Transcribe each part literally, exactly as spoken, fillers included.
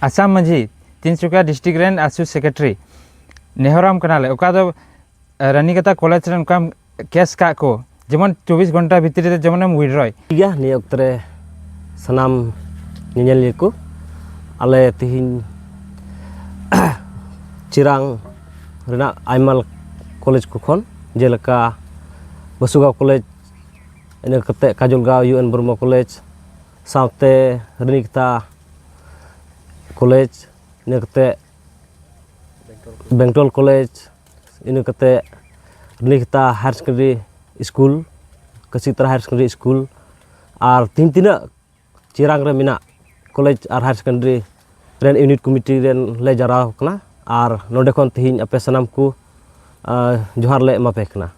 ᱟᱥᱟᱢ ᱢᱟᱹᱡᱷᱤ, ᱛᱤᱱᱥᱩᱠᱤᱭᱟ ᱰᱤᱥᱴᱨᱤᱠᱴ ᱨᱮᱱ ᱟᱥᱩ ᱥᱮᱠᱨᱮᱴᱟᱨᱤ, ᱱᱮᱦᱚᱨᱟᱢ ᱠᱟᱱᱟᱞᱮ, ᱚᱠᱟ ᱫᱚ ᱨᱟᱱᱤᱠᱟᱛᱟ ᱠᱚᱞᱮᱡᱽ ᱨᱮ ᱚᱱᱠᱟᱢ ᱠᱮᱥ ᱠᱟᱜ ᱠᱚ, ᱡᱮᱢᱚᱱ ᱪᱚᱵᱵᱤᱥ ᱜᱷᱚᱱᱴᱟ ᱵᱷᱤᱛᱨᱤ ᱨᱮ ᱡᱮᱢᱚᱱᱮᱢ ᱣᱤᱰᱨᱚᱭ᱾ ᱴᱷᱤᱠ ᱜᱮᱭᱟ, ᱱᱤᱭᱟᱹ ᱚᱠᱛᱚ ᱨᱮ ᱥᱟᱱᱟᱢ ᱧᱮᱧᱮᱞᱤᱭᱟᱹ ᱠᱚ, ᱟᱞᱮ ᱛᱮᱦᱮᱧ ᱪᱤᱨᱟᱝ ᱨᱮᱱᱟᱜ ᱟᱭᱢᱟ ᱠᱚᱞᱮᱡᱽ ᱠᱚ ᱠᱷᱚᱱ, ᱡᱮᱞᱮᱠᱟ ᱵᱟᱥᱩᱜᱟᱸᱣ ᱠᱚᱞᱮᱡᱽ, ᱤᱱᱟᱹ ᱠᱟᱛᱮ ᱠᱟᱡᱚᱞᱜᱟᱸᱣ ᱤᱭᱩ ᱮᱱ ᱵᱨᱚᱦᱢᱚ ᱠᱚᱞᱮᱡᱽ, ᱥᱟᱶᱛᱮ ᱨᱟᱱᱤᱠᱟᱛᱟ ᱠᱚᱞᱮᱡᱽ, ᱤᱱᱟᱹ ᱠᱟᱛᱮ ᱵᱮᱝᱴᱚᱞ ᱠᱚᱞᱮᱡᱽ, ᱤᱱᱟᱹ ᱠᱟᱛᱮ ᱨᱟᱱᱤᱠᱟᱛᱟ ᱦᱟᱭᱟᱨ ᱥᱮᱠᱮᱱᱰᱟᱨᱤ ᱥᱠᱩᱞ, ᱠᱟᱹᱥᱤᱛᱟᱨᱟ ᱦᱟᱭᱟᱨ ᱥᱮᱠᱮᱱᱰᱟᱨᱤ ᱥᱠᱩᱞ, ᱟᱨ ᱛᱤᱱ ᱛᱤᱱᱟᱹᱜ ᱪᱤᱨᱟᱝ ᱨᱮ ᱢᱮᱱᱟᱜ ᱠᱚᱞᱮᱡᱽ ᱟᱨ ᱦᱟᱭᱟᱨ ᱥᱮᱠᱮᱱᱰᱟᱨᱤ ᱨᱮᱱ ᱤᱭᱩᱱᱤᱴ ᱠᱚᱢᱤᱴᱤ ᱨᱮᱱ ᱞᱮ ᱡᱟᱣᱨᱟ ᱟᱠᱟᱱᱟ᱾ ᱟᱨ ᱱᱚᱰᱮ ᱠᱷᱚᱱ ᱛᱮᱦᱮᱧ ᱟᱯᱮ ᱥᱟᱱᱟᱢ ᱠᱚ, ᱟ, ᱡᱚᱦᱟᱨ ᱞᱮ ᱮᱢᱟ ᱯᱮ ᱠᱟᱱᱟ᱾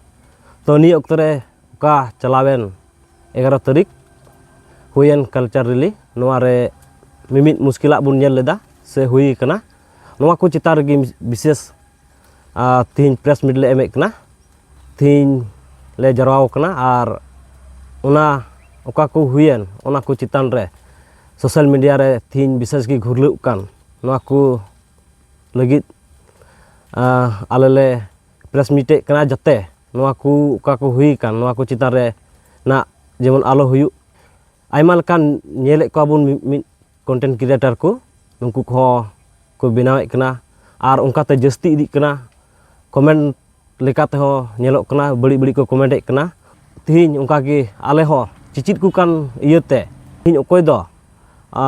ᱛᱚ, ᱱᱤᱭᱟᱹ ᱚᱠᱛᱚ ᱨᱮ ᱚᱠᱟ ᱪᱟᱞᱟᱣᱮᱱ ᱮᱜᱟᱨᱚ ᱛᱟᱹᱨᱤᱠᱷ ᱦᱩᱭᱮᱱ ᱠᱟᱞᱪᱟᱨ ᱨᱮᱞᱤ, ᱱᱚᱣᱟ ᱨᱮ ᱢᱤᱢᱤᱫ ᱢᱩᱥᱠᱤᱞᱟᱜ ᱵᱚᱱ ᱧᱮᱞ ᱞᱮᱫᱟ ᱥᱮ ᱦᱩᱭ ᱟᱠᱟᱱᱟ, ᱱᱚᱣᱟ ᱠᱚ ᱪᱮᱛᱟᱱ ᱨᱮᱜᱮ ᱵᱤᱥᱮᱥ, ᱟ, ᱛᱮᱦᱮᱧ ᱯᱨᱮᱥ ᱢᱤᱴ ᱞᱮ ᱮᱢᱮᱫ ᱠᱟᱱᱟ᱾ ᱛᱮᱦᱮᱧ ᱞᱮ ᱡᱟᱨᱣᱟ ᱟᱠᱟᱱᱟ ᱟᱨ ᱚᱱᱟ ᱚᱠᱟ ᱠᱚ ᱦᱩᱭᱮᱱ, ᱚᱱᱟ ᱠᱚ ᱪᱮᱛᱟᱱ ᱨᱮ ᱥᱳᱥᱟᱞ ᱢᱤᱰᱤᱭᱟ ᱨᱮ ᱛᱮᱦᱮᱧ ᱵᱤᱥᱮᱥ ᱜᱮ ᱜᱷᱩᱨᱞᱟᱹᱜ ᱠᱟᱱ, ᱱᱚᱣᱟ ᱠᱚ ᱞᱟᱹᱜᱤᱫ, ᱟ, ᱟᱞᱮ ᱞᱮ ᱯᱨᱮᱥ ᱢᱤᱴᱮᱫ ᱠᱟᱱᱟ, ᱡᱟᱛᱮ ᱱᱚᱣᱟ ᱠᱚ ᱚᱠᱟ ᱠᱚ ᱦᱩᱭ ᱟᱠᱟᱱ, ᱱᱚᱣᱟ ᱠᱚ ᱪᱮᱛᱟᱱ ᱨᱮ ᱱᱟᱜ ᱡᱮᱢᱚᱱ ᱟᱞᱚ ᱦᱩᱭᱩᱜ᱾ ᱟᱭᱢᱟ ᱞᱮᱠᱟᱱ ᱧᱮᱞᱮᱫ ᱠᱚᱣᱟ ᱵᱚᱱ ᱢᱤ-, ᱢᱤᱫ ᱠᱚᱱᱴᱮᱱᱴ ᱠᱨᱤᱭᱮᱴᱟᱨ ᱠᱚ, ᱱᱩᱠᱩ ᱠᱚᱦᱚᱸ ᱠᱚ ᱵᱮᱱᱟᱣᱮᱫ ᱠᱟᱱᱟ ᱟᱨ ᱚᱱᱠᱟᱛᱮ ᱡᱟᱹᱥᱛᱤ ᱤᱫᱤᱜ ᱠᱟᱱᱟ᱾ ᱠᱚᱢᱮᱱᱴ ᱞᱮᱠᱟ ᱛᱮᱦᱚᱸ ᱧᱮᱞᱚᱜ ᱠᱟᱱᱟ, ᱵᱟᱹᱲᱤᱡ ᱵᱟᱹᱲᱤᱡ ᱠᱚ ᱠᱚᱢᱮᱱᱴᱮᱫ ᱠᱟᱱᱟ᱾ ᱛᱮᱦᱮᱧ ᱚᱱᱠᱟ ᱜᱮ ᱟᱞᱮ ᱦᱚᱸ ᱪᱮᱪᱮᱫ ᱠᱚ ᱠᱟᱱ ᱤᱭᱟᱹᱛᱮ, ᱛᱮᱦᱮᱧ ᱚᱠᱚᱭ ᱫᱚ, ᱟ,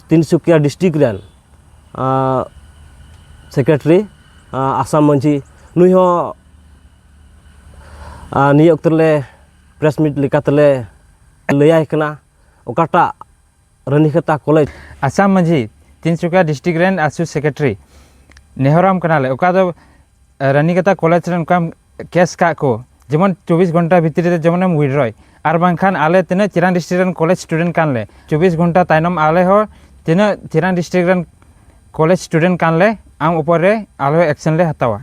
ᱛᱤᱱᱥᱩᱠᱤᱭᱟ ᱰᱤᱥᱴᱨᱤᱠᱴ ᱨᱮᱱ, ᱟ, ᱥᱮᱠᱨᱮᱴᱟᱨᱤ, ᱟ, ᱟᱥᱟᱢ ᱢᱟᱹᱡᱷᱤ, ᱱᱩᱭ ᱦᱚᱸ, ᱟ, ᱱᱤᱭᱟᱹ ᱚᱠᱛᱚ ᱨᱮᱞᱮ ᱯᱨᱮᱥ ᱢᱤᱴ ᱞᱮᱠᱟ ᱛᱮᱞᱮ ᱞᱟᱹᱭᱟᱭ ᱠᱟᱱᱟ, ᱚᱠᱟᱴᱟᱜ ᱨᱟᱱᱤᱠᱟᱛᱟ ᱠᱚᱞᱮᱡᱽ᱾ ᱟᱥᱟᱢ ᱢᱟᱹᱡᱷᱤ, ᱛᱤᱱᱥᱩᱠᱤᱭᱟ ᱰᱤᱥᱴᱨᱤᱠᱴ ᱨᱮᱱ ᱟᱥᱩ ᱥᱮᱠᱨᱮᱴᱟᱨᱤ, ᱱᱮᱦᱚᱨᱟᱢ ᱠᱟᱱᱟᱞᱮ, ᱚᱠᱟ ᱫᱚ, ᱮ, ᱨᱟᱱᱤᱠᱟᱛᱟ ᱠᱚᱞᱮᱡᱽ ᱨᱮ ᱚᱱᱠᱟᱢ ᱠᱮᱥ ᱠᱟᱜ ᱠᱚ, ᱡᱮᱢᱚᱱ ᱪᱚᱵᱵᱤᱥ ᱜᱷᱚᱱᱴᱟ ᱵᱷᱤᱛᱨᱤ ᱨᱮ ᱡᱮᱢᱚᱱᱮᱢ ᱣᱤᱰᱨᱚᱭ, ᱟᱨ ᱵᱟᱝᱠᱷᱟᱱ ᱟᱞᱮ ᱛᱤᱱᱟᱹᱜ ᱪᱤᱨᱟᱝ ᱰᱤᱥᱴᱨᱤᱠᱴ ᱨᱮᱱ ᱠᱚᱞᱮᱡᱽ ᱥᱴᱩᱰᱮᱱᱴ ᱠᱟᱱᱞᱮ, ᱪᱚᱵᱵᱤᱥ ᱜᱷᱚᱱᱴᱟ ᱛᱟᱭᱱᱚᱢ ᱟᱞᱮ ᱦᱚᱸ ᱛᱤᱱᱟᱹᱜ ᱪᱤᱨᱟᱝ ᱰᱤᱥᱴᱨᱤᱠᱴ ᱨᱮᱱ ᱠᱚᱞᱮᱡᱽ ᱥᱴᱩᱰᱮᱱᱴ ᱠᱟᱱᱞᱮ, ᱟᱢ ᱩᱯᱚᱨ ᱨᱮ ᱟᱞᱮ ᱦᱚᱸ ᱮᱠᱥᱮᱱ ᱞᱮ ᱦᱟᱛᱟᱣᱟ᱾